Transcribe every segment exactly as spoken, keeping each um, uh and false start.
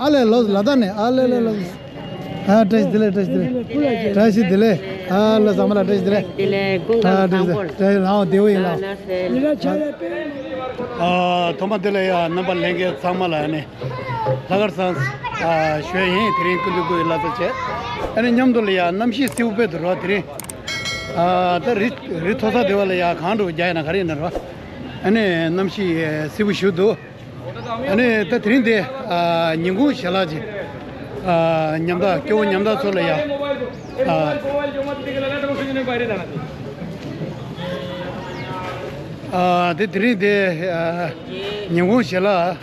ཨ་ལས་ལོ་ལ་དྭགས་ནས་ཨ་ལས་ལས་ལོ། ཨ་བཀྲ་ཤིས་བདེ་ལེགས། བཀྲ་ཤིས་བདེ་ལེགས། བཀྲ་ཤིས་བདེ་ལེགས། ཨ་ལས་ཚང་མ་ལ་བཀྲ་ཤིས་བདེ་ལེགས། བདེ་ལེགས། ཀུན་དགའ་བཟང་པོ། བཀྲ་ཤིས་ལའང་བདེ་པོ་ཡིན་ལ། ཨ་ཐོག་མ་དེ་ལ་ཡ་རྣམ་པ་ལྷན་རྒྱས་ཚང་མ་ལ་ནི་ལྷག་དཀར་བཟང་ཨ་ཞུ་ཡ་ཡིན། དེ་རིང་ཀུན་འདུས་སྐུ་ཡི་བླ་གཟའ་བཅས། ཨ་ནི་མཉམ་དུ་ལ་ཡ་གནམ་གཤིས་བསིལ་པོ་དཔེ་འདུག་རོ། དེ་རིང་ཨ་ད་རི་རི་མཐོ་ས་དེ་བ་ལ་ཡ་གངས་འདྲ་བོ་རྒྱག་ཡ་ན་ག་རེ་ཡིན་ན་རོ། ཨ་ནི་གནམ་གཤིས་བསིལ་པོ་ཞིག་འདུག་ཨ་ནི་ད་དེ་རིང་དེ་ཨ་ཉིན་གུང་ཞལ་ལག་ཅིག་ཨ་ཉམ་ཐག་སྐྱོ་བོ་ཉམ་ཐག་ཚོ་ལ་ཡ་ཨ་ཨ་དེ་དེ་རིང་དེ་ཨ་ཉིན་གུང་ཞལ་ལག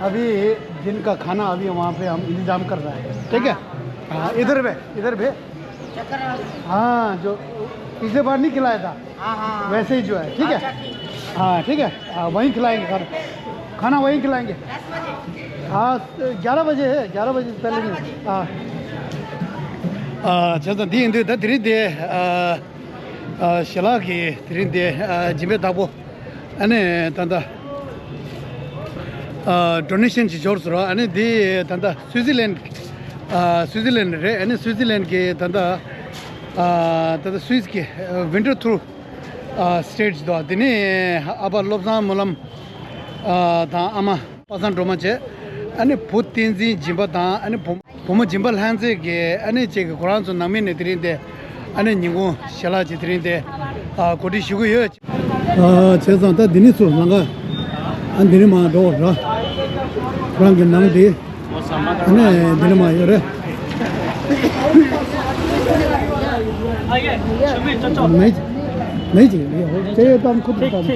अभी दिन का खाना अभी वहाँ पे हम इंतजाम कर रहा है, ठीक है? हाँ, इधर पे, इधर पे। हाँ, जो पिछले बार नहीं खिलाया था। हाँ, हाँ। वैसे ही जो है, ठीक है? अच्छा, ठीक है। हाँ, ठीक है। हाँ, वहीं खिलाएंगे खाना। खाना वहीं खिलाएंगे। दस बजे। हाँ, ग्यारह बजे है, ग्यारह बजे से पहले नहीं। हाँ। ཨ་བྱས་ཙང་འདི་ཡིན་དུས་ད་དེ་རིང་དེ་ཨ་ཨ་ཞལ་ལག་གི་དེ་རིང་དེ་ཨ་སྦྱིན་པའི་བདག་པོ་ཨ་ནི་ད་ལྟ་ཨ་ཌོ་ནེ་ཤན་ཅིག་འབྱོར་སོང་ར། ཨ་ནི་འདི་ད་ལྟ་སུའི་ཙི་ལན་ཨ་སུའི་ཙི་ལན་རེད། ཨ་ནི་སུའི་ཙི་ལན་གི་ད་ལྟ་ཨ་ད་ལྟ་སུའི་ཙི་གི་ཝིན་ཊར་ཐུར་ཨ་སི་ཊེ་ཊི་དོ། དེ་ནས་ཨ་ཕ་བློ་བཟང་སྨོན་ལམ་ཨ་དང་ཨ་མ་པ་སངས་སྒྲོལ་མ་བཅས། ཨ་ནི་བུ་བསྟན་འཛིན་སྦྱིན་པ་དང་ཨ་ནི་བུ་བུ་མོ་སྦྱིན་པ་ལྷ་མཛེས་ཀྱིས་ཨ་ནི་བཅས་ཀྱི་ཁོ་རང་ཚོ་ནང་མི་ནས་དེ་རིང་དེ་ཨ་ནི་ཉིན་གུང་ཞལ་ལག་ཅིག་དེ་རིང་དེ་ཨ་གོ་སྒྲིག་ཞུ་གི་ཡོད། ཨ་བྱས་ཙང་ད་འདི་ནས་ཚུར་ལམ་ཁ་ཨ་འདི་ནས་མར་འགྲོ་བར་ར། ཁོ་རང་གི་ནང་དེ་ཨ་ནི་འདི་ནས་མར་ཡོད་རེད། མེད་མེད་ཅིག་ཡོད་ཅེ་ཡོད་དམ་ཁུ་ཐུག་དམ།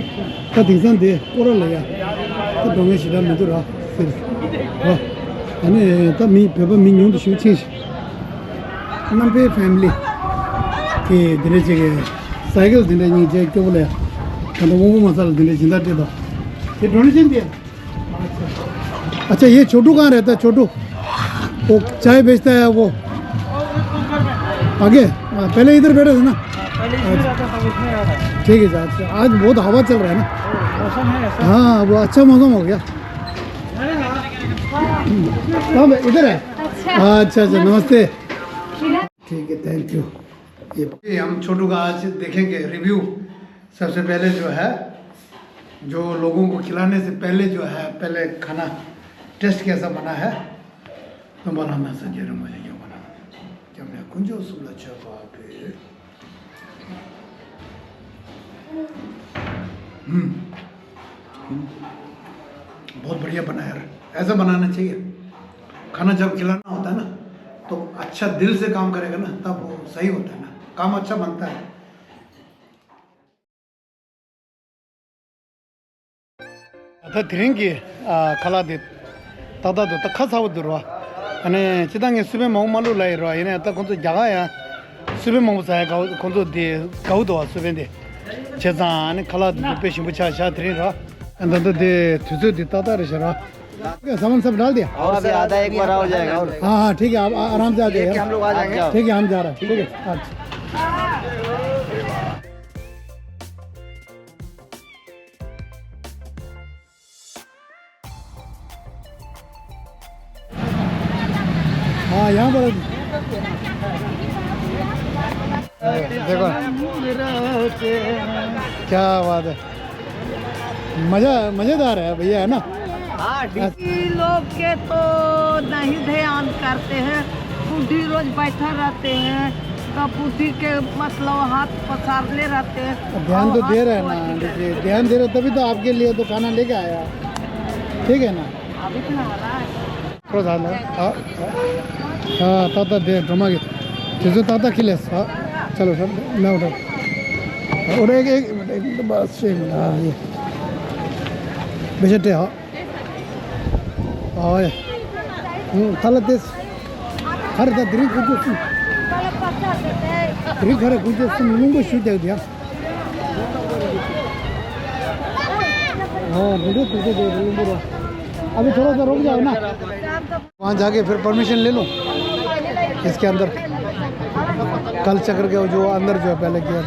ད་དེང་སང་དེ་སྐོར་ར་ལ་ཡ། ད་འགྲོ་མཁན་ཞེ་དྲག་མི་འདུག་ར་ཟེར། ར། ཨ་ནི་ད་མི་བོད་པ་མི་ཉུང་དུ་ཞུགས་ཕྱིན་ཞིག་རྣམ་པའི་ཕེ་མི་ལི། དེ་འདི་འདྲ་ཅིག་གི་སའི་ཀལ་འདི་འདྲ་གཉིས་བརྒྱད་སྐྱོ་པོ་ལ་ཡ། ད་ལྟ་དབང་པོ་མ་ཚ་ལ་འདི་འདྲ་སྦྱིན་བདག་སྤྲད་དོ། དེ་འགྲོ་ནི་ཅན་དེ། अच्छा, ये छोटू कहाँ रहता है, छोटू? वो चाय बेचता है वो। आगे? हाँ, पहले इधर बैठा था ना? पहले इसमें रहता था, अब इसमें रहता है। ठीक है सर, अच्छा, आज बहुत हवा चल रहा है ना? मौसम है ऐसा। हाँ, वो अच्छा मौसम हो गया। कहाँ पे? इधर है? अच्छा। हाँ, अच्छा, अच्छा, नमस्ते। ठीक है, थैंक यू। ये हम छोटू का आज देखेंगे रिव्यू। सबसे पहले जो है, जो लोगों को खिलाने से पहले जो है, पहले खाना टेस्ट कैसा बना है। तो बोला, मैं संजय ने मुझे क्यों बना? जब मैं कुंजो सुन अच्छा बाप रे। हम्म। बहुत बढ़िया बना यार, ऐसा बनाना चाहिए। खाना जब खिलाना होता है ना, तो अच्छा दिल से काम करेगा ना, तब वो सही होता है ना, काम अच्छा बनता है। ད་དེ་རིང་གི་ཨ་ཁ་ལག་དེ་ཏག་ཏག་འདུག་ད་ཁ་ཚ་བོ་འདུག་རོ། ཨ་ནི་སྤྱིར་བཏང་ངས་སུ་པན་མང་པོ་མ་བླུགས་ལབ་ཡིན་རོ། ཡིན་ནའི་ད་ཁོང་ཚོ་རྒྱ་གར་ཡང་སུ་པན་མང་པོ་ཟ་ཡ་དགའ་བོ། ཁོང་ཚོ་དེ་དགའ་བོ་འདུག་བ། སུ་པན་དེ་བྱས་ཙང་ཨ་ནི་ཁ་ལག་དེ་དཔེ་ཞིམ་པོ་ཆགས་ཤག་དེ་རིང་རོ། ཨ་ད་ད་དེ་དུས་ཚོད་དེ་ཏག་ཏག་རེད་ཤག་རོ། सामान सब डाल दिया? और अभी आधा एक भरा हो जाएगा। और हाँ, हाँ, ठीक है, आप आ- आराम से आ जाइए। हम लोग आ जाएंगे। ठीक है, हम जा रहे हैं। ठीक है, अच्छा। हाँ, यहाँ पर। देखो, क्या बात है। मजा, मजेदार है भैया, है ना? हाँ, ठीक। लोग के तो नहीं ध्यान करते हैं, बूढ़ी रोज बैठा रहते हैं, तो बूढ़ी के मतलब हाथ पसारले रहते हैं। ध्यान तो दे रहे हैं ना, देखिए, ध्यान दे रहे, तभी तो आपके लिए तो खाना लेके आया, ठीक है ना? अभी तो आ रहा है। ཁོ་ཟ་ལ། ཨ། ཨ། ཏག་ཏག་དེ་སྒྲོལ་མ་གི། དེ་ཚོ་ཏག་ཏག་ཁྱི་ལས། ཨ། चलो सर, मैं उठा। और एक, एक, एक, बस, एक, हाँ, ये। बेचे टे, हाँ। हाँ, ये। हम्म, थाला देश। हर दा दरी कुछ सुन। दरी घर कुछ सुन, लूंगो शू दे दिया। हाँ, वीडियो तुमको दे दूँ, बोलो। अभी थोड़ा सा रुक जाओ ना। वहाँ जाके फिर परमिशन ले लो। इसके अंदर कल चक्र के जो अंदर जो है पहले किया।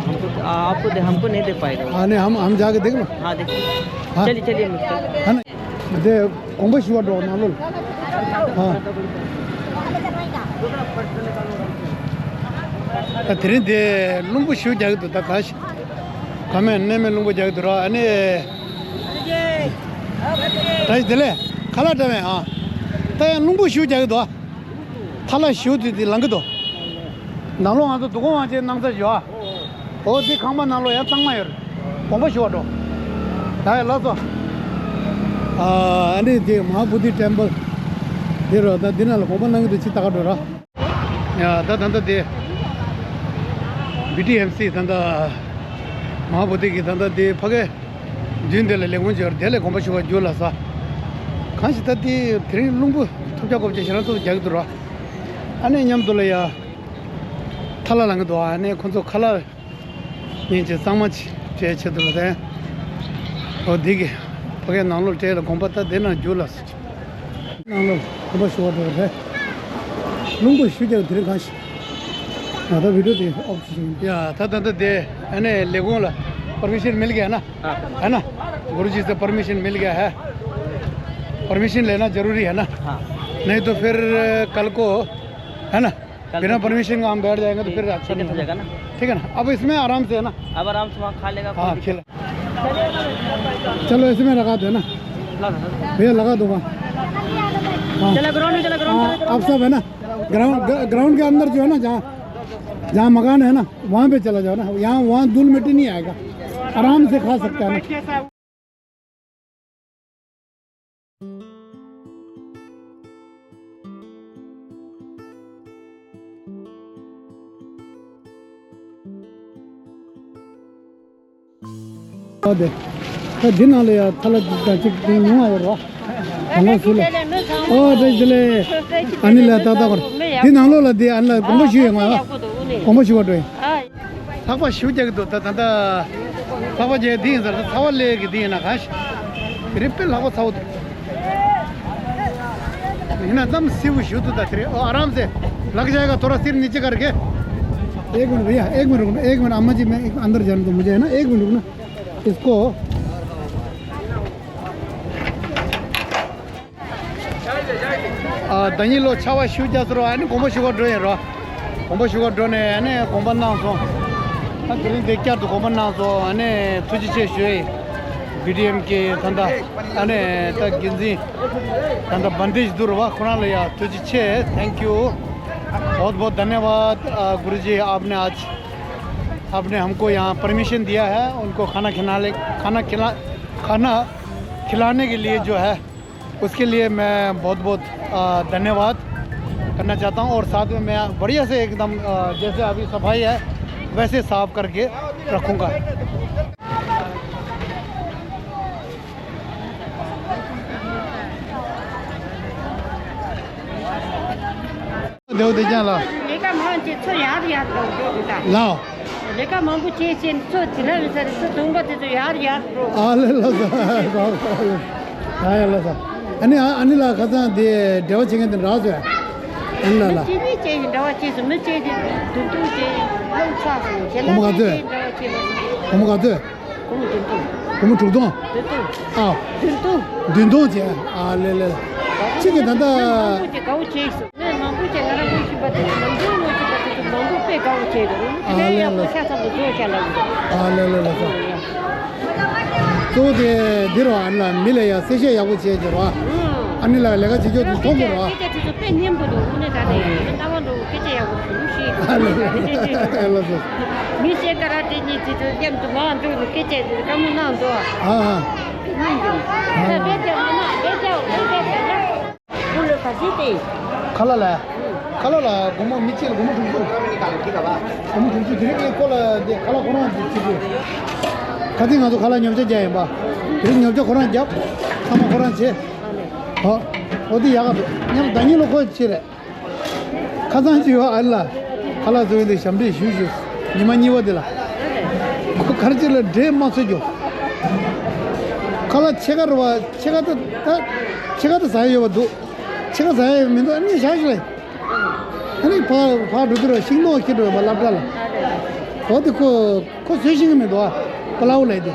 हमको, आ, आपको दे, हमको नहीं दे पाएगा। हाँ, नहीं, हम, हम जाके देख लो। हाँ, देखिए। हाँ। चलिए, चलिए, मिस्टर। है ना? དེ་དགོངས་པ་ཞུ་བ་འགྲོ་ནང་ལོགས་ལ། ཨ། ད་དེ་རིང་དེ་རླུང་བུ་ཞུ་རྒྱག་གི་འདུག་ད་ག་ཞིག་ག་མེད་གནས་མེད་རླུང་བུ་རྒྱག་གི་འདུག་ར། ཨ་ནི། ད་ཞིག་དེ་ལས་ཁ་ལག་འདྲ་བས། ཨ། ད་ཡང་རླུང་བུ་ཞུ་རྒྱག་གི་འདུག་ཨ། ཐ་ལ་ཞུ་དུས་དེ་ལང་གི་འདུག་ནང་ལོགས་ང་ཚོ་འདུ་ཁང་དབང་ཆེན་གནང་ས་ཞུ་ཨ། འོ་དེ་ཁང་པ་ནང་ལོགས་ཡང་གཙང་མ་ཡོད་རེད། དགོངས་པ་ཞུ་བ་འགྲོ། ད་ཡ་ལགས་སོ། ཨ་ནི་དེ་མ་ཧཱ་བོ་དྷི་ཊེམ་པལ་དེ་རོ། ད་འདི་ནང་ལ་དགོངས་པ་གནང་གི་འདུག་ཅི་ལྟ་ག་འགྲོ་ར། ཡ་ད་ད་ད་དེ་བི་ཊི་ཨེམ་སི་ད་ད་མ་ཧཱ་བོ་དྷི་གི་ད་ད་དེ་ཕ་གི་མདུན་དེ་ལ་ལས་ཁུངས་ཅིག་ཡོད་རེད། དེ་ལ་དགོངས་པ་ཞུ་བ་འགྱུར་ལ་ས། གང་ཞིག་ད་དེ་དེ་རིང་རླུང་བུ་ཐུབ་ཆ་ཀོབ་ཆ་ཞེ་དྲག་ཚོ་རྒྱག་གི་འདུག་ར། ཨ་ནི་མཉམ་དུ་ལ་ཡ་ཐ་ལ་ལང་གི་འདུག་ཨ་ནི་ཁོ་ཚོ་ཁ་ལག་ཉིན་གཅིག་གཙང་མ་བྱས་ཆེད་དུ་ལ་བསྟན། འོ་འདི་གི་ཕ་གའི་ནང་ལོགས་སྤྲད་ལ་དགོངས་པ་ད་དེ་ནང་འགྱུར་ལ་ཟེར། ནང་ལོགས་དགོངས་པ་ཞུ་བ་འགྲོ་རེད། རླུང་བུ་ཞུ་རྒྱག་དེ་རིང་གང་ཞིག་ང་ད་བི་ཌིའོ་དེ་ཨོབ་ཞིག་ཡིན། ཡ་ད་ད་ད་དེ་ཨ་ནི་ལས་ཁུངས་ལ་པར་མི་ཤན་མིལ་གི་ཧ་ན། हाँ। है ना? गुरुजी से परमिशन मिल गया है। परमिशन लेना जरूरी है ना? हाँ। नहीं तो फिर कल को, है ना? कल बिना को परमिशन का हम बैठ जाएंगे तो फिर अच्छा दिक्कत नहीं हो होगा। जाएगा ना? ठीक है ना? अब इसमें आराम से है ना? अब आराम से वहाँ खा लेगा, कोई हाँ, दिक्कत खिला। चलो, इसमें लगा दो ना। ला, ला, ला। भैया, लगा दो वहाँ। हाँ। चला ग्राउंड में, चला ग्राउंड में, हाँ, चला ग्राउंड आप में। सब है ना, ग्राउंड, ग-, ग्राउंड के अंदर जो है ना, जहाँ, जहाँ मकान है ना, वहाँ पे चला जाओ ना। यहाँ, वहाँ धूल मिट्टी नहीं आएगा, आराम से खा सकते हैं ना। ཨོ་དེ། ད་འདི་ནང་ལ་ཡ་ཐ་ལ་དང་ཅིག་དེ་ཉུང་བ་ཡོད་རོ། ད་ང་སུ་ལ། ཨོ་དེ་དེ་ལས། ཨ་ནི་ལ་ད་ད་གོ། འདི་ནང་ལོགས་ལ་དེ་ཨ་ནི་ལ་དགོངས་པ་ཞུ་ཡོད་ང་ཡ། དགོངས་པ་ཞུ་བ་འགྲོ་ཡིན། ལྷགས་པ་ཞུ་རྒྱག་གི་འདུག་ད་ད་ད། ལྷགས་པ་རྒྱག་འདི་ཡིན་ཟེར་ད་ཚ་བ་ལས་གི་འདི་ཡིན་ན་གང་ཞིག་དེ་རིང་དཔེ་ལྷགས་པ་ཚ་བོ་འདུག་ཡིན་ན་གནམ་སེར་པོ་ཞུ་འདུག་ད་དེ་རིང་ཨོ་ཨ་རམ་སེ་लग जाएगा थोड़ा सिर नीचे करके। एक मिनट भैया, एक मिनट रुकना, एक मिनट अम्मा जी, मैं एक अंदर जाने दो मुझे, है ना, एक मिनट रुकना। इसको ཨ། ཟླ་ཉིན་ལོ་ཆར་པ་ཞུ་རྒྱག་ཟེར་བ་ཨ་ནི་དགོངས་པ་ཞུ་བར་འགྲོ་ཡིན་རོ། དགོངས་པ་ཞུ་བར་འགྲོ་ནས་ཨ་ནི་དགོངས་པ་གནང་སོང་། ཨ་དེ་རིང་འདི་བསྐྱར་དུ་དགོངས་པ་གནང་སོང་། ཨ་ནི་ཐུགས་རྗེ་ཆེ་ཞུ་ཡིན། བི་ཌི་ཨེམ་གི་ད་ལྟ་ཨ་ནི་ད་འགན་འཛིན་ད་ལྟ་བན་དེ་ཇི་དུར་བ་ཁོ་རང་ལ་ཡ་ཐུགས་རྗེ་ཆེ། Thank you। बहुत बहुत धन्यवाद। अ, गुरुजी, आपने आज, आपने हमको यहाँ परमिशन दिया है उनको खाना खिलाने, खाना खिला, खाना खिलाने के लिए जो है, उसके लिए मैं बहुत बहुत, अ, धन्यवाद करना चाहता हूँ। और साथ में मैं बढ़िया से एकदम, अ, जैसे अभी सफाई है वैसे साफ करके रखूँगा। དེའུ་དེ་ཀྱང་ལ། ལས་ཀ་མང་ཆེ་ཚོ་ཡར་ཡར་འགྲོ་འགྲོ་གི་ད། ལའོ། ལས་ཀ་མང་པོ་བྱས་ཕྱིན་ཚོ་དེ་ལ་རི་ས་རི་ས་དུང་པ་དེ་ཚོ་ཡར་ཡར་འགྲོ། ཨ་ལེ་ལ་ས། ཨ་ཡ་ལ་ས། ཨ་ནི་ཨ་ཨ་ནི་ལ་ཁ་སང་དེ་འབྲེལ་བ་བྱེད་མཁན་དེ་འདྲ་བ་ཚོ་ཡ། ཨ་ནི་ལ་ལ། ཅི་ནི་ཅི་ཡིན་འདྲ་བ་ཅི་སུ་མི་ཅི་དེ་དུང་དུང་ཅི་ཡིན་ལོང་ཚ་སུ་ཅི་ལ་ཅི་ཅི་འདྲ་བ་ཅི་ལ། གོང་མ་ག་ཚོད། སྒོར་མོ་བདུན་སྟོང་། སྒོར་མོ་དྲུག་སྟོང་། བདུན་སྟོང་། ཨ། བདུན་སྟོང་། བདུན་སྟོང་བྱས། ཨ་ལེ་ལེ། ཁྱེད་ཀྱིས་ད་ལྟ། མང་པོ་ཅིག་དགའ་བོ་བྱས་སོང་། ནས་མང་པོ་ཅིག་ང་རང་ཚོ་ཤི་བ་དེ་ཚོ་ནམ་རྒྱུན་ང་ཚོ་པ་དེ་ཚོ་མང་པོ་དཔེ་དགའ་བོ་བྱས་འདུག་ཨ་དེ་ལེ་ཡག་པོ་ལེ། ཤ་ཚ་པོ་བཟོ་བྱ་ལ་འདུག་ཨ་ལེ་ལེ་ལེ་ལེ། གཙོ་བོ་དེ་འདི་རུ་ཨ་ལ་མི་ལ་ཡ་གསལ་བཤད་ཡག་པོ་བྱས་ཀྱི་རོ། ཨ་ནི་ལ་ལས་ཀ་བྱེད་ཆོག་ཏུ་མཐོང་དགོས་རོ། སྐད་ཆ་དེ་ཚོ་དཔེ་སྙན་པོ་འདུག་དངོས་གནས་དྲང་གནས་ཡག་པོ་ལྟ་བ་འགྲོ་སྐད་ཆ་ཡག་པོ་ཞུ་ཞིག་ཨ་ལེ་ལེ་ལེ་ལེ། མི་ཤེས་ཀ་ར་དེ་གཉིས་དེ་ཚོ་མཉམ་དུ་མ་འགྲོ་ནས་སྐད་ཆ་དེ་བཀའ་མོལ་གནང་འདུག་ཨ་ཨ། ཁ་ལ་ལ། ཁ་ལ་ལ་སྒོར་མོ་མི་གཅིག་ལ་སྒོར་མོ་དྲུག་ཅུ། སྒོར་མོ་དྲུག་ཅུ་དེ་རིང་ངས་ཁོ་ལ་དེ་ཁ་ལག་ཁོ་རང་གཅིག་གཅིག་དགོས། ཁ་སང་ང་ཚོ་ཁ་ལག་ཉོ་ཆ་རྒྱག་ཡིན་པ། དེ་རིང་ཉོ་ཆ་ཁོ་རང་རྒྱབ། ཚང་མ་ཁོ་རང་བྱེད། ཨ་ནི། ཧོ། འོ་དེ་ཡག་ག་འདུག་ཉམས་ཟླ་ཉིན་ལ་ཁོ་ཆེ་རེད། ཁ་སང་ཅིག་ཡོད་ཨ་ལ། ཁ་ལག་བཟོ་ཡིན་དེ་ཞབས་འདྲེན་ཞུ་ཞུ། ཉི་མ་གཉིས་པ་དེ་ལ། ཁོ་གར་ཅིག་ལ་འདྲེ་མ་ཚོད་རྒྱུ། ཁ་ལག་ཕྱེད་ཀ་རུ་བ་ཕྱེད་ཀ་ད་ད། ཕྱེད་ཀ་ད་ཟ་ཡ་ཡོད་པ་འདུག་ཕྱེད་ཀ་ཟ་ཡ་ཡོད་མི་འདུག་ཨ་ནི་བཞག་ཞིག་ལ། ཨ་ནི་ཕ་ཕ་འགྲོ་དུས་ར་ཤིང་ནོར་ཁྱེར་འགྲོ་བ་སློབ་གྲྭ་ལ། འོ་དེ་ཁོ་ཁོ་བཟོས་ཤིང་གི་མི་འདུག་ཨ། ཁོ་ལའུ་ལས་དེ།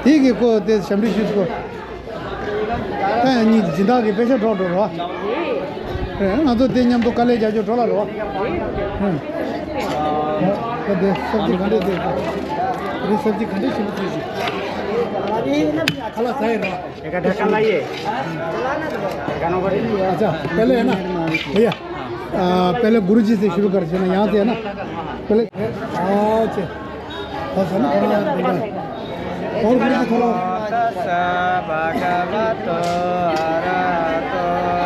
དེ་གི་ཁོ་དེ་ཞབས་འདྲེན་ཞུས་ཁོ། ཨ་ཡ་གཉིས་སྦྱིན་བདག་གི་དཔེ་ཆ་འགྲོ་འགྲོ་རོ། ཨེ་ང་ཚོ་དེ་མཉམ་དུ་དཀའ་ལས་རྒྱག་རྒྱུ་འགྲོ་ལ་རོ། ཨེ་ད་དེ་སབ་ཇི་ག་འདྲས་དེ། དེ་སབ་ཇི་ག་འདྲས་ཞིམ་པོ་བཟོས་ཤིག་ཁ་ལག་ཟ་ཡི་རོ། एक ढक्कन लाइए। गानों को अच्छा, पहले है ना भैया, आ, पहले गुरु जी से शुरू कर देना, यहाँ से है ना। पहले अच्छा, बस है ना, थोड़ा और गुरु जी थोड़ा।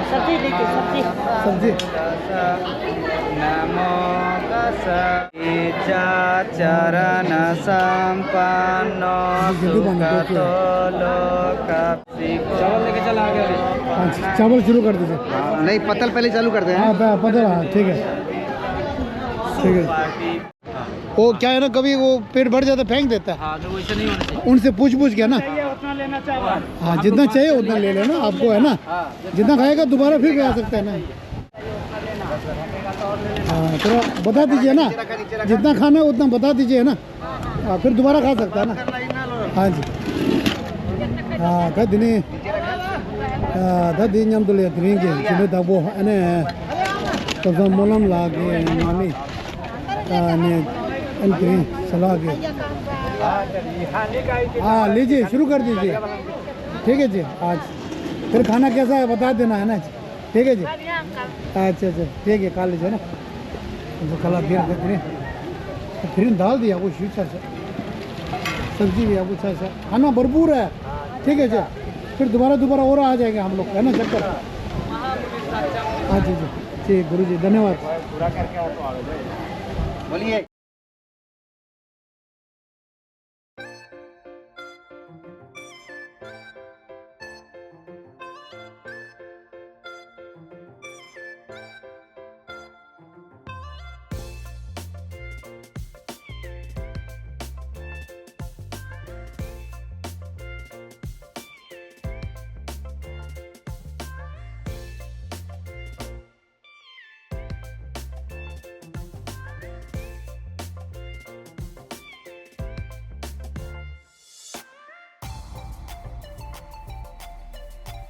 सब्जी देखिए, सब्जी। सब्जी। नमो तस्स। चरण संपन्नो सुखतो लोक। चावल लेके चला आ गया अभी। हाँ, चावल शुरू कर दीजिए। नहीं, पत्तल पहले चालू करते हैं। हाँ, प-, पत्तल, हाँ, ठीक है। ठीक है। वो क्या है ना, कभी वो पेट भर जाता, फेंक देता है। हाँ, तो वैसे नहीं होना चाहिए। उनसे पूछ पूछ के ना। चाहिए उतना लेना चावल। हाँ, जितना चाहिए उतना ले लेना, आपको है ना। जितना खाएगा दोबारा फिर भी आ सकता है ना। हाँ, थोड़ा बता दीजिए ना, जितना खाना है उतना बता दीजिए ना। हाँ, फिर दोबारा खा सकता है ना। हाँ जी। हाँ, ད་འདི་ནི། ཨ་ད་འདི་མཉམ་དུ་ལས་དེ་རིང་གི་སྦྱིན་པའི་བདག་པོ་ཨ་ནེ། སྟོབས་བཟང་སྨོན་ལམ་ལགས་ཀྱི་ངོ་མ། ཨ་ནེ། ཨ་ནེ་དེ་རིང་ཞལ་ལག་གི हाँ, लीजिए, शुरू कर दीजिए। ठीक है जी। हाँ जी। फिर खाना कैसा है बता देना, है ना। ठीक है जी। अच्छा, अच्छा, ठीक है, खा लीजिए ना। जो खा ला दिया था तेरे। फिर दाल दिया वो शुरू। सब्जी भी आपको अच्छा, अच्छा। खाना भरपूर है। ठीक है जी। फिर दोबारा, दोबारा और आ जाएंगे हम लोग, है ना, चक्कर। हाँ जी, जी। ठीक, गुरु जी, धन्यवाद। बोलिए।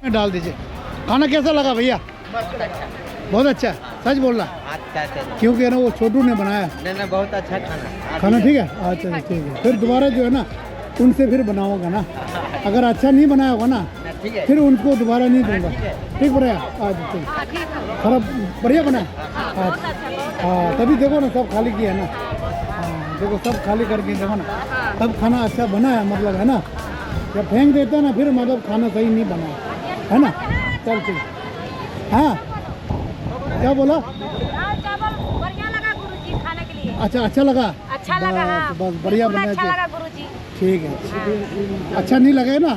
में डाल दीजिए। खाना कैसा लगा भैया? बहुत अच्छा। बहुत अच्छा, सच बोलना। अच्छा, अच्छा, अच्छा। क्योंकि ना वो छोटू ने बनाया। नहीं, नहीं, बहुत अच्छा खाना। खाना ठीक है? अच्छा, ठीक है। फिर दोबारा जो है ना, उनसे फिर बनाऊंगा ना। अगर अच्छा नहीं बनाया होगा ना, ठीक है। फिर उनको दोबारा नहीं दूंगा। ठीक है। ठीक बनाया? अच्छा, ठीक। खराब, बढ़िया बनाया? अच्छा। हाँ, तभी देखो ना, सब खाली किया है ना। हाँ, देखो, सब खाली करके देखो ना। तब खाना अच्छा बना है, मतलब, है ना? जब फेंक देते हैं ना, फिर मतलब खाना सही नहीं बना है, है ना? चल ठीक। हाँ, क्या बोला? दाल चावल बढ़िया लगा गुरुजी खाने के लिए। अच्छा, अच्छा लगा? अच्छा लगा, बस, हाँ। बस, बढ़िया बिल्कुल बनाया अच्छा जी। लगा गुरुजी। ठीक है। हाँ। अच्छा नहीं लगे ना,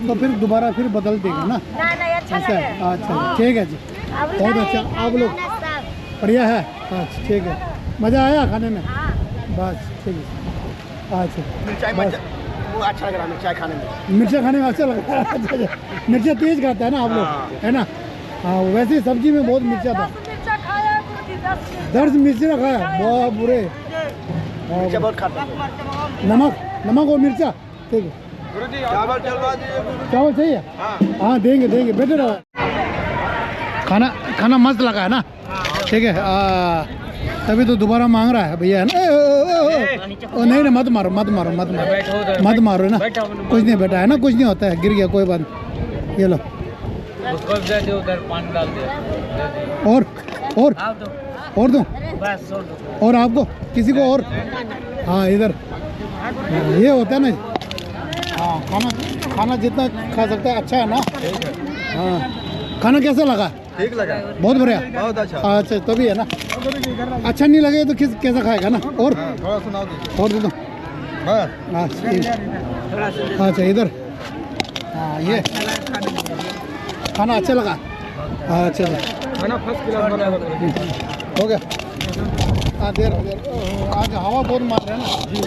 तो फिर दोबारा फिर बदल देंगे ना। नहीं, नहीं, अच्छा ऐसा है? लगे। अच्छा, हाँ। ठीक है जी। अब बहुत अच्छा, आप लोग बढ़िया है। अच्छा, ठीक है। मज़ा आया खाने में? हाँ। बस, ठीक है। अच्छा। मिर्चा, बस। मिर्चा, वो अच्छा लग रहा है, मिर्चा खाने में। मिर्चा खाने में अच्छा लग रहा है। अच्छा, अच्छा। मिर्चा तेज खाता है ना आप लोग, हाँ। है ना? हाँ, वैसे ही सब्जी में बहुत मिर्चा था। दस मिर्चा खाया है, गुरुजी, दस मिर्चा। दस मिर्चा खाया, बहुत बुरे। मिर्चा बहुत खाता है। नमक, नमक और मिर्चा, ठीक है। गुरुजी, चावल चलवा दीजिए, गुरुजी। चावल चाहिए? हाँ। हाँ, देंगे, देंगे, बैठे रहो। खाना, खाना मस्त लगा है ना? ठीक है, आ, तभी तो दोबारा मांग रहा है भैया, है ना? ए, ओ, ओ, ओ, ओ, ओ, नहीं, नहीं, मत मारो, मत मारो, मत मारो। बैठो उधर, मत मारो ना। बैठो, बैठो। कुछ नहीं, बेटा, है ना, कुछ नहीं होता है, गिर गया, कोई बात नहीं। ये लो। उसको भी दे दो, उधर पानी डाल दे। और, और, आओ तो। और दूं? बस, छोड़ दो। और आपको, किसी को और? हाँ, इधर। ये होता है ना। हाँ, खाना, खाना जितना खा सकता है, अच्छा है ना? हाँ, खाना कैसा लगा? ठीक लगा। बहुत बढ़िया। बहुत अच्छा। अच्छा, तभी है ना। अच्छा नहीं लगे तो किस, कैसा खाएगा ना? और? हाँ, थोड़ा सुनाओ दीजिए। और दे दो। बस। हाँ, ठीक। अच्छा, इधर। हाँ, ये। खाना अच्छा लगा? अच्छा। खाना first class बना हुआ है। हो गया। हाँ, देर, देर। आज हवा बहुत मार रहा है ना? जी।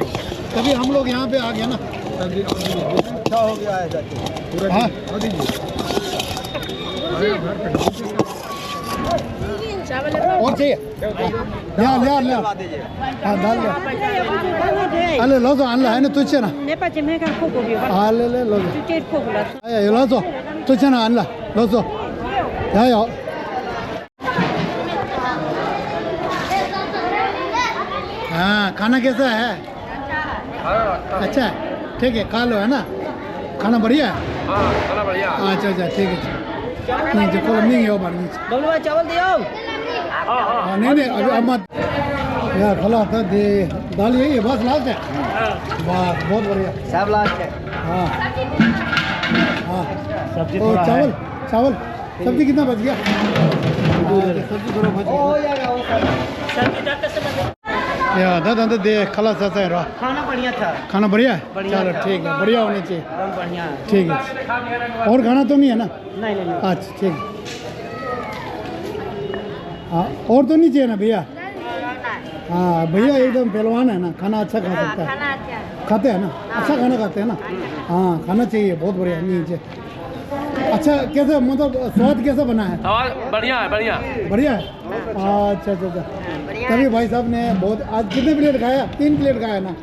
तभी हम लोग यहाँ पे आ गया ना। अच्छा हो गया है जाके। पूरा हाँ। और चाहिए? हाँ, ले आ, ले आ। हाँ, डाल ले। अले, लो तो, अनला, है ना, तुझे ना। नेपाल में का को को भी। अले, ले, लो तो। टिकट को को ला। अरे, ये लो तो, तुझे ना, अनला। ལགས་སོ། ཡ་ཡ། हाँ, खाना कैसा है? अच्छा है। ठीक है, खा लो, है ना? खाना बढ़िया है? हाँ, खाना बढ़िया। अच्छा, अच्छा, ठीक है। नहीं, जो कोई नहीं हो, बार नहीं। बबलू भाई, चावल दियो। हाँ, नहीं, नहीं, अभी हम मत। यार, खला था दे, दाल यही है, बस लास्ट है। बस, बहुत बढ़िया। सब लास्ट है। हाँ। हाँ। सब्जी और थोड़ा चावल, है। चावल, सब्जी कितना बच गया? हाँ, सब्जी थोड़ा बच गया। ཡ་ད་ད་ད་དེ་ཁ་ལག་ཟ་ས་ཡིན་རོ། खाना बढ़िया था। खाना बढ़िया है? बढ़िया चलो था। ठीक है, बढ़िया होना चाहिए। एकदम बढ़िया है। ठीक है। और खाना तो नहीं है ना? नहीं, नहीं, नहीं। अच्छा, ठीक है। हाँ, और तो नहीं चाहिए ना भैया? हाँ, भैया एकदम पहलवान है ना, खाना अच्छा खा सकता है। खाते हैं ना, अच्छा खाना खाते हैं ना। हाँ, खाना चाहिए, बहुत बढ़िया। नहीं चाहिए। अच्छा, कैसा, मतलब, स्वाद कैसा बना है? स्वाद बढ़िया है, बढ़िया। बढ़िया है। अच्छा, अच्छा, अच्छा। तभी भाई साहब ने बहुत, आज कितने प्लेट खाया? तीन प्लेट खाया ना।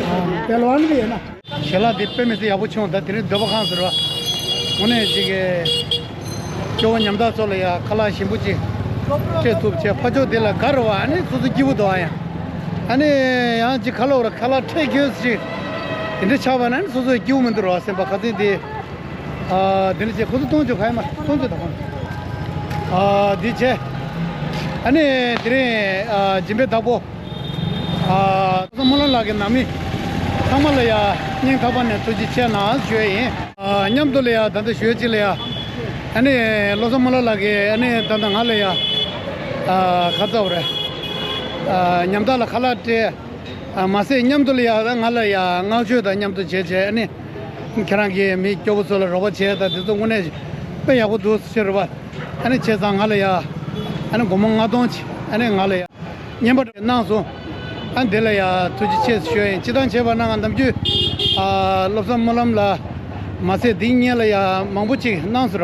हाँ, पहलवान भी है ना। ཞལ་ལག་འདི་དཔེ་མི་སྲིད་ཡག་པོ་བྱུང་། ད་དེ་རིང་སྡོད་པ་ཁང་ཟེར་བ། དངོས་གནས་ཅིག་གི་སྐྱོ་བོ་ཉམ་ཐག་ཚོ་ལ་ཡ་ཁ་ལག་ཞིམ་པོ་ཅིག་སྤྲད་ཐུབ་བྱས། ཕ་ཕྱོགས་དེ་ལ་ག་རུ་བ་ཨ་ནི་སོ་སོ་སྐྱིད་པོ་འདུག་ཨ། ཡང་ཨ་ནི་ཡང་ཅིག་ཁ་ལོ་ར་ཁ་ལག་ཁྲལ་ཁྱོད་ཅིག་དེ་འདྲ་ཆགས་པ་ན་ཨ་ནི་སོ་སོ་སྐྱིད་པོ་མི་འདུག་ར་བ། སེམས་པ་ཁ་ཚིག་དེ། ཨ་དེ་འདྲ་བྱས་ཁོ་ཚོ་གཏོང་ཆོག་ག་ཡ་མ་གཏོང་ཆོག་ད་ཁོང་། ཨ་དེ་བྱས་ཨ་ནི་དེ་རིང་ཨ་སྦྱིན་པའི་བདག་པོ། ཨ་སྨོན་ལམ་ལགས་ཀྱི་ནང་མི་ཚང་མ་ལ་ཡ་སྙིང་ཐག་པ་ནས་ཐུགས་རྗེ་ཆེ་གནང་ཞུ་ཡ་ཡིན། ཨ་མཉམ་དུ་ལ་ཡ་ད་ལྟ་ཞུ་ཡ་གཅིག་ལ་ཡ་ཨ་ནི་བློ་བཟང་སྨོན་ལམ་ལགས་ཀྱིས་ཨ་ནི་ད་ལྟ་ང་ལ་ཡ་ཨ་ག་ཚ་བ་རེད། ཨ་ཉམ་ཐག་ལ་ཁ་ལག་སྤྲད། ཨ་མ་ཟད་མཉམ་དུ་ལ་ཡ་ད་ང་ལ་ཡ་བསྔགས་བརྗོད་དང་མཉམ་དུ་བྱས་བྱས་ཨ་ནི་ཁྱེད་རང་གིས་མི་སྐྱོ་པོ་ཚོ་ལ་རོགས་པ་བྱས་དང་དེ་ཚོ་དངོས་གནས་དཔེ་ཡག་པོ་འདུག་ཟེར་བ། ཨ་ནི་བྱས་ཙང་ང་ལ་ཡ་ཨ་ནི་སྒོར་མོ་ལྔ་སྟོང་ཅིག་ཨ་ནི་ང་ལ་ཡ། བརྙན་པར་གནང་སོང་། ཨ་འདི་ལ་ཡ་ཐུགས་རྗེ་ཆེ་ཞུ་ཡ་ཡིན། སྤྱི་བཏང་བྱས་པ་ན་ང་ནམ་རྒྱུན་ཨ་བློ་བཟང་སྨོན་ལམ་ལ་མ་ཟད་འདི་སྔོན་ལ་ཡ་མང་པོ་ཅིག་གནང་ཟེར་བ།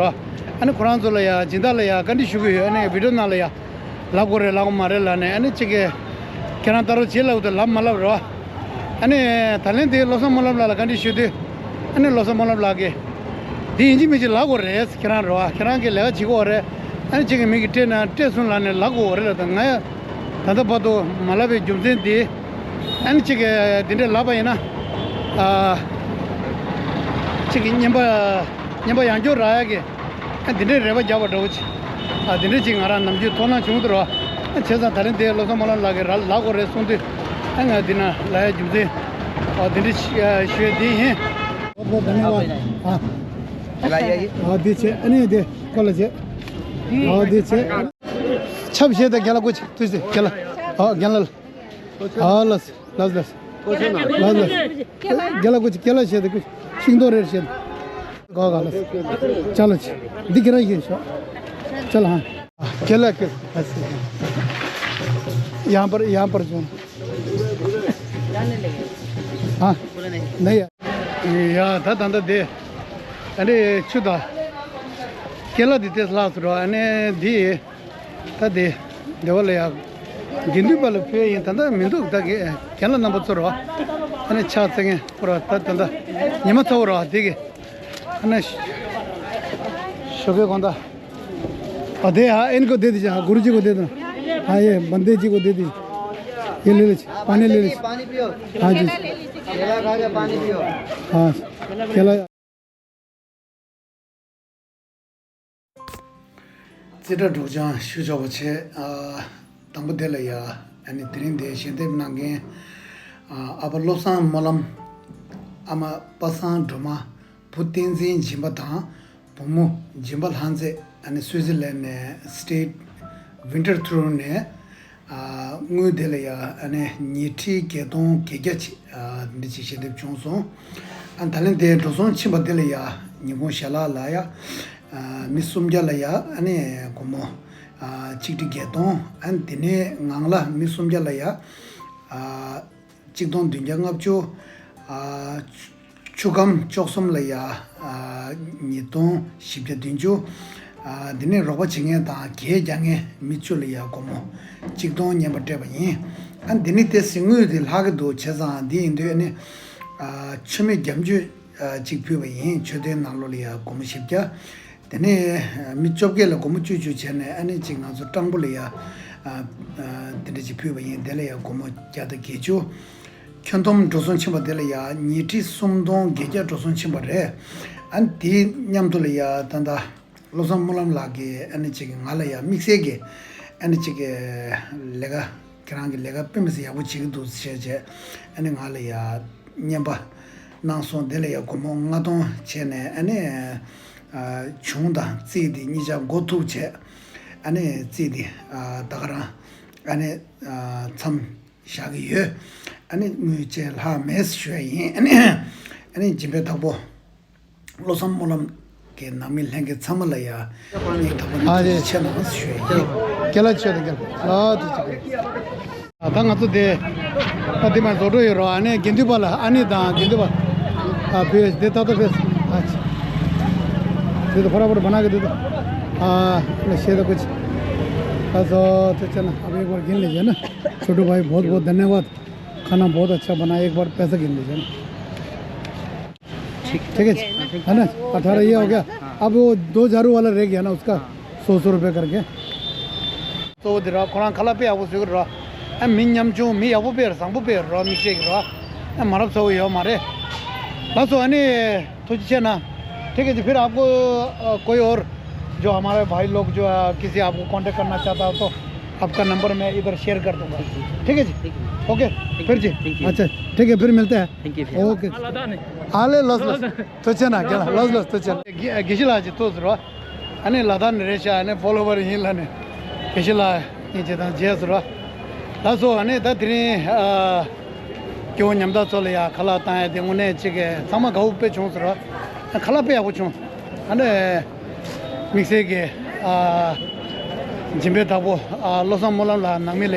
ཨ་ནི་ཁོ་རང་ཚོ་ལ་ཡ་སྦྱིན་བདག་ལ་ཡ་བཀའ་འདྲི་ཞུ་གི་ཡོད། ཨ་ནི་བི་ཌིའོ་ནང་ལ་ཡ་ལབ་དགོས་རེད་ལབ་དགོས་མ་རེད་ལབ་ནས་ཨ་ནི་གཅིག་གིས་ཁྱེད་རང་ལྟ་རོགས་བྱེད་ལབ་དུས་ལབ་མ་ལབ་རེད་བ། ཨ་ནི་ད་ལན་དེ་བློ་བཟང་སྨོན་ལམ་ལགས་ལ་བཀའ་འདྲི་ཞུ་དུས་ཨ་ནི་བློ་བཟང་སྨོན་ལམ་ལགས་ཀྱིས་འདི་ཡིན་གཅིག་མིན་གཅིག་ལབ་དགོས་རེད། ཁྱེད་རང་རེད་བ། ཁྱེད་རང་གིས་ལས་ཀ་བྱེད་ཀྱི་ཡོད་རེད། ཨ་ནི་གཅིག་གིས་མི་གིས་སྤྲད་ན་སྤྲད་སོང་ལབ་ནས་ལབ་དགོས་རེད་ལབ། ད་ང་ཡ་ད་ལྟ་བར་དུ་མ་ལབ་པའི་རྒྱུ་མཚན་འདི། ཨ་ནི་གཅིག་གིས་འདི་འདྲས་ལབ་པ་ཡིན་ན། ཨ་གཅིག་གིས་བརྙན་པ་བརྙན་པ་ཡང་སྐྱར་རག་ཡ་གི། ཨ་འདི་འདྲས་རེ་བ་རྒྱག་པ་འདྲ་བོ་ཅིག་ཨ་འདི་འདྲས་ཅིག་ང་རང་ནམ་རྒྱུན་ཐོག་སྣང་བྱུང་འདུག་ར། ཨ་བྱས་ཙང་ད་རིང་དེ་བློ་བཟང་སྨོན་ལམ་ལགས་ཀྱིས་ར་ལབ་དགོས་རེད་གསུངས་དུས། ཨ་ང་འདི་ན་ལབ་ཡ་རྒྱུ་མཚན། ཨ་འདི་འདྲས་ཞུ་ཡ་འདི་ཡིན། ཨ་འདི་བྱས་ཨ་ནི་འདི་ཁོ་ལ་བྱས། ཨ་འདི་བྱས། ཆབ་བཞེས་དང་རྒན་ལགས་སྐུ་མཁྱེན། ཐུགས་རྗེ་ཆེ་རྒན་ལགས། ཨ་རྒན་ལགས། ཨ་ལགས་ལགས་ལགས། ལགས་ལགས། རྒན་ལགས་སྐུ་མཁྱེན། རྒན་ལགས་བྱས་ཏེ་སྐུ་ཤིང་ཏོག་རེར་བྱས་ཏེ། ག་ག་ལགས། ཅ་ལག་ཅིག་འདི་ཁྱེད་རང་ཡིན་ཤོག་ཅ་ལག་ཧ། རྒན་ལགས་སྐུ། ཡང་པར་ཡང་པར་བྱུང་། ཨ་ནི་ཡ། ཡ་ད་ད་ད་དེ། ཨ་ནི་ཆུ་དང་། རྒན་ལགས་འདི་ལྟས་ལྷག་སུ་རོ། ཨ་ནི་འདི། ད་དེ། སྡེ་བ་ལ་ཡ། དགེ་འདུན་པ་ལ་ཕུལ་ཡིན། ད་ལྟ་མི་འདུག་ད་གི་རྒན་ལགས་རྣམ་པ་ཚོར་བ། ཨ་ནི་ཕྱག་འཚལ་མཁན་པོ་ར་ད་ད་ད་ཉི་མ་ཚ་བོ་ར་དེ་གི། ཨ་ནི་ཞོགས་ཀའི་དགོང་དག་ཨ་དེ་ཨ་ཨེན་ཀོ་དེ་དེ་ཅག་གུ་རུ་ཅི་གོ་དེ་དང་། ཨ་ཡེ་བན་དེ་ཅི་གོ་དེ་དེ། ཡེ་ལེ་ལེ་ཅི་པ་ནེ་ལེ་ལེ་ཅི། ཨ་ཅི། ཨ་ཁེ་ལ། རྩེ་གྲ་སྒྲོག་སྦྱང་ཞུ་ཆོག་པ་བྱས། ཨ་དང་པོ་དེ་ལ་ཡ་ཨ་ནི་དེ་རིང་འདིར་ཞལ་འདེབས་གནང་མཁན། ཨ་ཨ་ཕ་བློ་བཟང་སྨོན་ལམ། ཨ་མ་པ་སངས་སྒྲོལ་མ། བུ་བསྟན་འཛིན་སྦྱིན་པ་དང་བུ་མོ་སྦྱིན་པ་ལྷ་མཛེས། ཨ་ནི་སུའི་ཙི་ལན་ནས་State Winterthur ནས། ཨ་དངུལ་དེ་ལ་ཡ་ཨ་ནི་ཉིས་ཁྲི་བརྒྱད་སྟོང་བརྒྱད་བརྒྱ་ཅིག་ཨ་འདི་ཅིག་ཞལ་འདེབས་བྱུང་སོང་། ཨ་ད་ལན་དེ་འགྲོ་སོང་ཕྱིན་པ་དེ་ལ་ཡ་ཉིན་གུང་ཞལ་ལག་ལ་ཡ་ཨ་མི་སུམ་བརྒྱ་ལ་ཡ་ཨ་ནི་སྒོར་མོ་ཨ་གཅིག་ཁྲི་བརྒྱད་སྟོང་། ཨ་ནི་དེ་ནས་ངང་ལ་མི་སུམ་བརྒྱ་ལ་ཡ་ཨ་གཅིག་སྟོང་བདུན་བརྒྱ་ལྔ་བཅུ། ཨ་ཆུ་སྒམ་བཅུ་གསུམ་ལ་ཡ་ཨ་ཉིས་སྟོང་བཞི་བརྒྱ་བདུན་ཅུ། ཨ་དེ་ནས་རོགས་པ་བྱེད་མཁན་དང་གད་རྒྱག་མཁན་མི་བཅུ་ལ་ཡ་སྒོར་མོ་གཅིག་སྟོང་བརྙན་པར་སྤྲད་པ་ཡིན། ཨ་འདི་ནི་དེ་ཟིན་དངུལ་དེ་ལྷག་གི་འདུག་བྱས་ཙང་འདི་ཡིན་དུས་ཨ་ནི་ཨ་མཆོད་མེ་བརྒྱ་མཆོད་ཨ་གཅིག་ཕུལ་བ་ཡིན། མཆོད་རྟེན་ནང་ལོགས་ལ་ཡ་སྒོར་མོ་བཞི་བརྒྱ། དེ་ནས་མི་བཅོ་བརྒྱད་ལ་སྒོར་མོ་བཅུ་བཅུ་བྱས་ནས། ཨ་ནི་ཅིག་ང་ཚོ་སྤྲང་པོ་ལ་ཡ་ཨ་ཨ་དེ་འདྲ་ཅིག་ཕུལ་བ་ཡིན། དེ་ལ་ཡ་སྒོར་མོ་བརྒྱ་དང་བརྒྱད་ཅུ། ཁྱོན་བསྡོམས་འགྲོ་སོང་ཕྱིན་པ་དེ་ལ་ཡ་ཉིས་ཁྲི་སུམ་སྟོང་བརྒྱད་བརྒྱ་འགྲོ་སོང་ཕྱིན་པ་རེད། ཨ་ནི་དེའི་མཉམ་དུ་ལ་ཡ་ད་ལྟ་བློ་བཟང་སྨོན་ལམ་ལགས་ཀྱིས་ཨ་ནི་ཅིག་ང་ལ་ཡ་དམིགས་བསལ་གྱི་ཨ་ནི་ཅིག་ལས་ཀ་ཁྱེད་རང་གི་ལས་ཀ་དཔེ་མི་སྲིད་ཡག་པོ་བྱེད་ཀྱི་འདུག་ཟེར་བྱས། ཨ་ནི་ང་ལ་ཡ་རྔན་པ་གནང་སོང་། དེ་ལ་ཡ་སྒོར་མོ་ལྔ་སྟོང་བྱས་ནས། ཨ་ནི་ཨ་གྱོང་དང་རྩིས་དེ་གཉིས་ཆ་མགོ་ཐུག་བྱས། ཨ་ནི་རྩིས་དེ་ཨ་ད་ག་རང་ཨ་ནི་ཨ་མཚམས་བཞག་གི་ཡོད། ཨ་ནི་དངུལ་བཅས་ལྷག་མེད་ཞུ་ཡ་ཡིན། ཨ་ནི་ཨ་ནི་སྦྱིན་པའི་བདག་པོ་བློ་བཟང་སྨོན་ལམ་གྱི་ནང་མི་ལྷན་རྒྱས་ཚང་མ་ལ་ཡ་སྙིང་ཐག་པ་ནས་ཨ་ཐུགས་རེད། རྗེ་ཆེ་གནང་ཞུ་ཡ་ཡིན། རྒན་ལགས་ཆེ་དང་རྒན་ལགས་ཐུགས་རྗེ་ཆེ། ད་ང་ཚོ་དེ་ད་དེ་མར་བཟོ་འདྲ་ཡོད་རོགས། ཨ་ནི་དགེ་འདུན་པ་ལ། ཨ་ནི་དང་དགེ་འདུན་པ་ཨ་བོད་དེ་ད་ད་ཕེབས། ཨ་ཅི་དེ་ཕོ་ར་ཕོ་ར་བ་ན་གི་དེ་ད་ཨ་ན་ཤེས་ད་ཀུ་ཅི། ད་བཟོ་དེ་ཆེ་ན་ཨ་བེ་བར་རྒན་ལས་བྱས་ན་ཆོ་འཕྲུལ་བ་ཡི་བོད་བོད་དེ་ནས་བ། खाना बहुत अच्छा बना, एक बार पैसा गिन लीजिए ना। ठीक। ठीक है जी। है ना? अठारह ये हो गया। हाँ। अब वो दो झाड़ू वाला रह गया ना, उसका हाँ। सौ सौ रुपये करके। གཙོ་བོ་དེ་ར་ཁོ་རང་ཁ་ལག་དཔེ་ཡག་པོ་བཟོས་ཀྱི་ར། ཨ་མི་ཉམ་ཆུང་མི་ཡག་པོ་དཔེ་ར། བཟང་པོ་དཔེ་ར། མི་ཤེས་ཀྱི་ར། ཨ་མ་རབས་ཚ་བོ་ཡོད་མ་རེད། ལགས་སོ། ཨ་ནི་ཐུགས་རྗེ་ཆེ་གནང་། ठीक है जी, फिर आपको अ, कोई और जो हमारे भाई लोग जो है, किसी आपको कांटेक्ट करना चाहता हो तो आपका नंबर मैं इधर शेयर कर दूंगा। ठीक है जी? ठीक है। ओके। Thank you। फिर जी। Thank you। अच्छा, ठीक है, फिर मिलते हैं। Thank you। ओके। ཨ་ལས་ལགས་སོ། ཐུགས་རྗེ་ཆེ་གནང་། རྒན་ལགས་ལགས་སོ། ཐུགས་རྗེ་ཆེ་གནང་། དགེ་བཤེས་ལགས་ཀྱི་ཐུགས་སུ་རོ། ཨ་ནི་ལ་དྭགས་ནས་རེད་ཤག་ཨ་ནི་ཕོ་ལོ་ཝར་ཡིན་ལ་ནི། དགེ་བཤེས་ལགས་ཡིན་ཅེས་དང་རྗེས་སུ་རོ། ལགས་སོ། ཨ་ནི་ད་དེ་རིང་ཨ། སྐྱེ་བོ་ཉམ་ཐག་ཚོ་ལ་ཡ་ཁ་ལག་བཏང་ཡ་དེ་དངོས་གནས་གཅིག་གི་ཚང་མ་དགའ་བོ་དཔེ་བྱུང་ཟེར་བ། ཁ་ལག་དཔེ་ཡག་པོ་བྱུང་། ཨ་ནི་དམིགས་བསལ་གྱི་ཨ་སྦྱིན་པའི་བདག་པོ་ཨ་བློ་བཟང་སྨོན་ལམ་ལགས་ནང་མི་ལ་ཡ་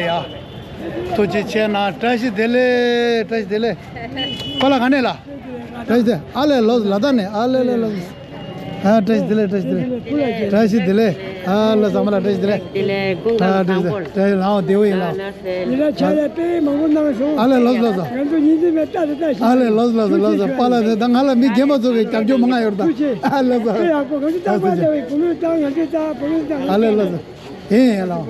ཐུགས་རྗེ་ཆེ་གནང་། བཀྲ་ཤིས་བདེ་ལེགས། བཀྲ་ཤིས་བདེ་ལེགས། པཱ་ལགས་ག་ནས་ལགས། བཀྲ་ཤིས་བདེ་ལེགས། ཨ་ལས་ལོ་ལ་དྭགས་ནས། ཨ་ལས་ལས་ལོ། ཨ་བཀྲ་ཤིས་བདེ་ལེགས། བཀྲ་ཤིས་བདེ་ལེགས། བཀྲ་ཤིས་བདེ་ལེགས། ཨ་ལ་ཚང་མ་ལ་བཀྲ་ཤིས་བདེ་ལེགས། བདེ་ལེགས། སྐུ་ཁམས་ཨ་བཀྲ་ཤིས་བདེ་ལེགས། བཟང་པོ། བཀྲ་ཤིས་ལགས་འོ་བདེ་བོ་ཡིན་ལགས། ཉེ་རབས་ཕྱག་ལས་དཔེ་མང་པོ་གནང་སོང་། ཨ་ལས་ལོ་ལོ་ལོ། ང་ཚོ་ཉིན་རེ་ནས་ལྟ་དང་ལྟ་བཞིན། ཨ་ལས་ལོ་ལོ་ལོ་ལོ། པཱ་ལགས་དེ་ད་ང་ལ་མི་རྒན་པ་ཚོ་གི་རྒྱབ་སྐྱོར་མང་ང་ཡོད་ད། ཨ་ལས་ལོ། དཔེ་ཡག་པོ། ང་ཚོ་རྟག་པར་ལྟ་བའི་བུ་མོས་ལྟ། ང་ཚོས་ལྟ། བུ་མོས་ལྟ། ཨ་ལས་ལོ་ལོ། ཡིན་ཡིན་ལགས།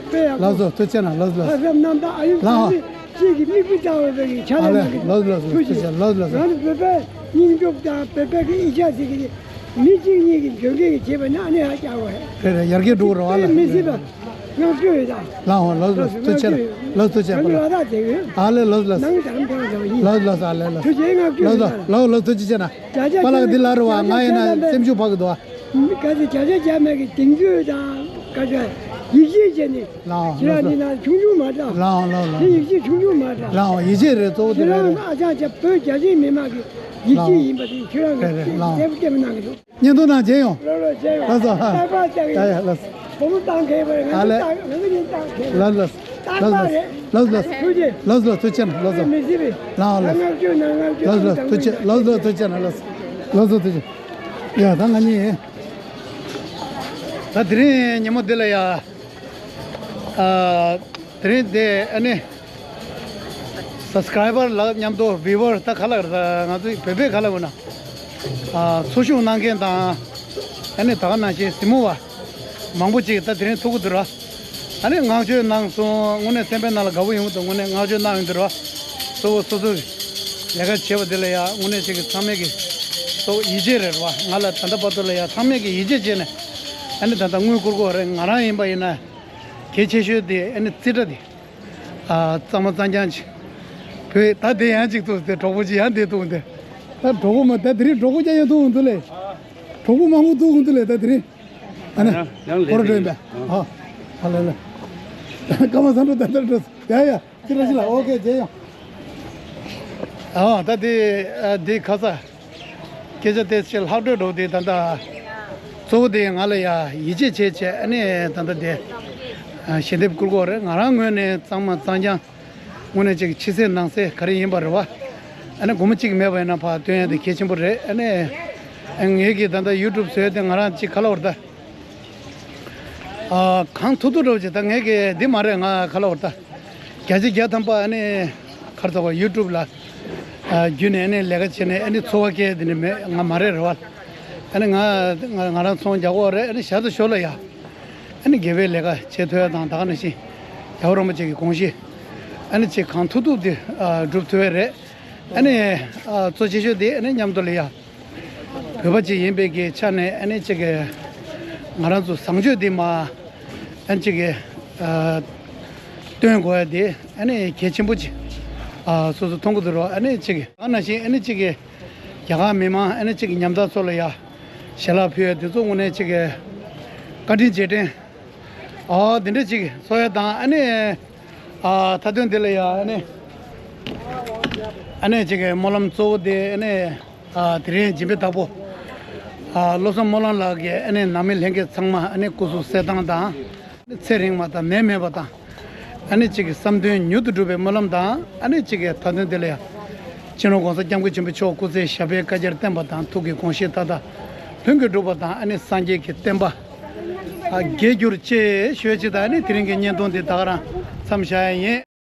དཔེ་ཡག་པོ། ལགས་སོ། ཐུགས་རྗེ་གནང་། ལགས་སོ་ལགས་སོ། ལྷག་བསམ་རྣམ་དག། ཨ་ཡུམ་ལགས། ཐུགས་རྗེ། ཅིག་གི་མིག་དཔེ་ལྟ་བ་བའི་ཕྱག་ལས་གནང་གི། ཨ་ལས་ལོ་ལོ་ལོ། ཐུགས་རྗེ་ཆེ། ལགས་སོ་ལགས་སོ། ང་ཚོ་བོད་པའི་སྙིང་སྟོབས་དང་བོད་པའི་གི་ཡིག་ཆ་ཟེར་གི་དེ་མི་གཅིག་གཉིས་ཀྱི་འཇོན་སྐྱེས་ཀྱིས་བྱས་པ་ན་ཨ་ནི་ཧ་ཅང་བ་རེད། རེད་རེད། ཡར་རྒྱས་འགྲོ་གི་རེད་བ། ལགས་མི་སྲིད་པ་བསྔགས་བརྗོད་ཡོད་ད། ལགས་འོ་ལགས་སོ་ལགས་སོ། ཐུགས་རྗེ་ཆེ། ལགས་སོ། ཐུགས་རྗེ་ཆེ། ང་ཚོ་ལགས་སོ། ཨ་ལས་ལགས་སོ་ལགས་སོ། ནང་དང་དེ་ཡིན། ལགས་སོ་ལགས་སོ། ཨ་ལས་ལགས་སོ། ཐུགས་རྗེ་ཆེ། བསྔགས་བརྗོད་ཡོད་ད། ལགས་སོ་ལགས་སོ། ལགས་སོ། ཐུགས་རྗེ་ཆེ་གནང་། པཱ་ལགས་འདི་ལ་རུ་བ་ང་ཡིན་ན་སེམས་ཤུགས་འཕར་གི་འདུག་བ། ག་ཚོད་བརྒྱ་ཆ་བརྒྱ་མེད་ཀྱི་གདེང་ཚོད་དང་ག་ཚོད་ཡིད་ཆེས་བྱས་ནས། ལའོ་ཁྱེད་རང་འདི་ན་ཆུང་ཆུང་མ་འདྲ། ལའོ་ལའོ་ལའོ། དེ་ཡིད་ཆེས་ཆུང་ཆུང་མ་འདྲ། ལའོ་ཡིད་ཆེས་རེད། གཙོ་བོ་དེ་ཁྱེད་རང་རེད། ཨ་ཅག་ཅག་བོད་རྒྱ་ཆེའི་མི་མང་གི་ཡིད་ཆེས་ཡིན་པ་དེ་ཁྱེད་རང་གིས་རེད་རེད། ལའོ་བསྟན་པ་བསྟན་པ་གནང་གི་འདུག། བརྙན་ཐུང་ནང་མཇལ་ཡོང་། ལོ་ལོ་མཇལ་ཡོང་། ལགས་སོ། རྟག་པར་བལྟ་གི་ཡ་ཡ། ལགས་སོ། བུ་མོ་བཏང་མཁན་པ་རེད། ང་ཨ་ལས། ཚོ་བཏང་། ང་ཚོ་གཉིས་བཏང་མཁན་པ་རེད། ལགས་ལགས། རྟག་པར་རེད། ལགས་ལགས། ཐུགས་རྗེ། ལགས་ལགས། ཐུགས་རྗེ་གནང་། ལགས་སོ། མི་སྲིད་པའི་ལའོ་ལགས། ལྔ་བཅུ་ནང་ལྔ་བཅུ། ལགས་ལགས། ཐུགས་རྗེ། ལགས་ལགས། ཐུགས་རྗེ་གནང་། ལགས་སོ། ལགས་སོ། ཐུགས་རྗེ། ཡ་ད་ང་གཉིས། ད་དེ་རིང་ཉིན་མོ་འདི་ལ་ཡ། ཨ། དེ་རིང་འདི་ཨ་ནི་སབ་སི་ཀ་རའི་བར་ལ་མཉམ་དུ་བིའུ་ཝར་ད་ག་ལ་རེད། ང་ཚོའི་བོད་པའི་ག་ལ་འོ་ན། ཨ། འཚོ་བཞུགས་གནང་མཁན་དང་། ཨ་ནི་ད་ག་ནང་བཞིན་གཟིགས་མོ་བ་མང་པོ་ཅིག་ད་དེ་རིང་ཐུག་གི་འདུག་ར། ཨ་ནི་བསྔགས་བརྗོད་གནང་སོང་། དངོས་གནས་སེམས་པའི་ནང་ལ་དགའ་པོ་ཡོང་གི་འདུག། དངོས་གནས་བསྔགས་བརྗོད་གནང་ཡོང་གི་འདུག་ར། གཙོ་བོ་སོ་སོ་གི་ལས་ཀ་བྱེད་པ་དེ་ལ་ཡ་དངོས་གནས་ཅིག་གི་ཚང་མས་ཀྱི་གཙོ་བོ་ཡིད་ཆེས་རེད་ར་བ། ང་ལ་ད་ལྟ་བར་དུ་ལ་ཡ་ཚང་མས་ཀྱི་ཡིད་ཆེས་བྱས་ནས། ཨ་ནི་ད་ལྟ་དངུལ་བསྐུར་དགོས་རེད། ང་རང་ཡིན་པ་ཡིན་ན། གལ་ཆེ་ཤོས་དེ་ཨ་ནི་རྩིས་ཁྲ་དེ། ཨ། གཙང་མ་གཙང་རྐྱང་ཅིག་བོད་ད་དེ་ཡང་ཅིག་ཐུག་སྟེ་གྲོགས་པོ་ཅིག་ཡང་དེ་ཐུག་སྟེ། ད་གྲོགས་པོ་མ་ད་དེ་རིང་གྲོགས་པོ་ཅག་ཡང་ཐུག་འོང་དུ་ལེ། གྲོགས་པོ་མང་པོ་ཐུག་འོང་དུ་ལེ་ད་དེ་རིང་། ཨ་ནི་ཡང་ཡང་ལེ་ཁོ་ར་འགྲོ་ཡིན་པས། ཨ། ཨ་ལེ་ལེ། ཀ་མ་ས་འགྲོ་ད་ད་འགྲོ་ཡ་ཡ། ཁྱེད་རང་ཞིག་ལ། ཨོ་ཁེ། མཇལ་ཡོང་། ཨ། ད་དེ་ཨ་དེ་ཁ་ས། སྐད་ཆ་དེ་ཕྱི་ལྷག་འཕྲོས་འགྲོ་དེ་ད་ལྟ་གཙོ་བོ་དེ་ང་ལ་ཡ་ཡིད་ཆེས་བྱས་བྱས། ཨ་ནི་ད་ལྟ་དེ་ཞལ་འདེབས་བསྐུར་དགོས་རེད། ང་རང་ངོས་ནས་གཙང་མ་གཙང་རྐྱང་། དངོས་གནས་ཅིག་ཕྱི་གསལ་ནང་གསལ་ག་རེ་ཡིན་པ་རེད་བ། ཨ་ནི་སྒོར་མོ་གཅིག་མེད་པ་ཡིན་ན་ཕར་སྟོན་ཡ་དེ་གལ་ཆེན་པོ་རེད། ཨ་ནི་ངེད་ཀྱིས་ད་ལྟ་ཡུ་ཊུབ་བཟོས་དེ་ང་རང་ཅིག་ག་ལ་བར་ད། ཨ། གང་ཐུབ་ཐུབ་འདྲ་བོ་ཅིག་ད་ངས་ཀྱི་འདི་མ་རེད། ང་ག་ལ་བར་ད་བརྒྱ་ཆ་བརྒྱ་ཐམ་པ་ཨ་ནི་ག་རེ་ཟེར་བ། ཡུ་ཊུབ་ལ་ཨ་བརྒྱུད་ནས་ཨ་ནི་ལས་ཀ་བྱས་ནས་ཨ་ནི་འཚོ་བ་སྐྱེལ་འདི་ནི་མེད། ང་མ་རེད་རེད་བ། ཨ་ནི་ང་ང་ང་རང་ཚོང་རྒྱག་གོ་རེད། ཨ་ནི་ཞར་དུ་ཞོར་ལ་ཡ། ཨ་ནི་དགེ་བའི་ལས་ཀ་བྱེད་ཐུབ་ཡ་དང་ད་ག་ནང་བཞིན་རྒྱལ་བ་རིན་པོ་ཆེ་གི་དགོངས་གཞི། ཨ་ནི་ཅིག་གང་ཐུབ་ཐུབ་དེ་ཨ་སྒྲུབ་ཐུབ་ཡ་རེད། ཨ་ནི་ཨ་གཙོ་ཆེ་ཤོས་དེ་ཨ་ནི་མཉམ་དུ་ལ་ཡ། བོད་པ་ཅིག་ཡིན་པའི་གི་ཆ་ནས་ཨ་ནི་ཅིག་གི་ང་རང་ཚོ་བཟང་སྤྱོད་འདི་མ་ཨ་ནི་ཅིག་གི་ཨ་སྟོན་དགོས་ཡ་དེ་ཨ་ནི་གལ་ཆེན་པོ་ཅིག་ཨ་སོ་སོ་མཐོང་གི་འདུག་རོགས། ཨ་ནི་ཅིག་གི་ད་ག་ནང་བཞིན་ཨ་ནི་ཅིག་གི་རྒྱ་གར་མི་མང་ཨ་ནི་ཅིག་གི་ཉམ་ཐག་ཚོ་ལ་ཡ་ཞལ་ལག་ཕུལ་ཡ་དེ་ཚོ་དངོས་གནས་ཅིག་གི་བཀའ་དྲིན་རྗེས་དྲན་ཨ་འདི་འདྲ་ཅིག་ཚོགས་ཡ་དང་ཨ་ནི་ཨ་མཐའ་དོན་འདི་ལ་ཡ་ཨ་ནི་ཨ་ནི་ཅིག་གི་སྨོན་ལམ་གཙོ་བོ་དེ་ཨ་ནི། ཨ་དེ་རིང་སྦྱིན་པའི་བདག་པོ། ཨ་བློ་བཟང་སྨོན་ལམ་ལགས་ཀྱིས་ཨ་ནི་ནང་མི་ལྷན་རྒྱས་ཚང་མ་ཨ་ནི་སྐུ་གཟུགས་གསལ་ཐང་དང་། ཚེ་རིང་བ་དང་ནད་མེད་པ་དང་། ཨ་ནི་གཅིག་གི་བསམ་དོན་མྱུར་དུ་འགྲུབ་པའི་སྨོན་ལམ་དང་ཨ་ནི་གཅིག་གི་མཐའ་དོན་དེ་ལ་ཡང་། སྤྱི་ནོར་༸གོང་ས་༸སྐྱབས་མགོན་ཆེན་པོ་མཆོག་སྐུ་ཚེ་ཞབས་པད་བསྐལ་བརྒྱར་བརྟན་པ་དང་ཐུགས་ཀྱི་དགོངས་བཞེད་མཐའ་དག་ལྷུན་གྱིས་འགྲུབ་པ་དང་ཨ་ནི་སངས་རྒྱས་ཀྱི་བསྟན་པ། ཨ་རྒྱས་གྱུར་ཅེས་ཞུ་ཡ་ཅིག་དང་ཨ་ནི་དེ་རིང་གི་བརྙན་ཐུང་འདི་ད་ག་རང་མཚམས་བཞག་ཡ་ཡིན།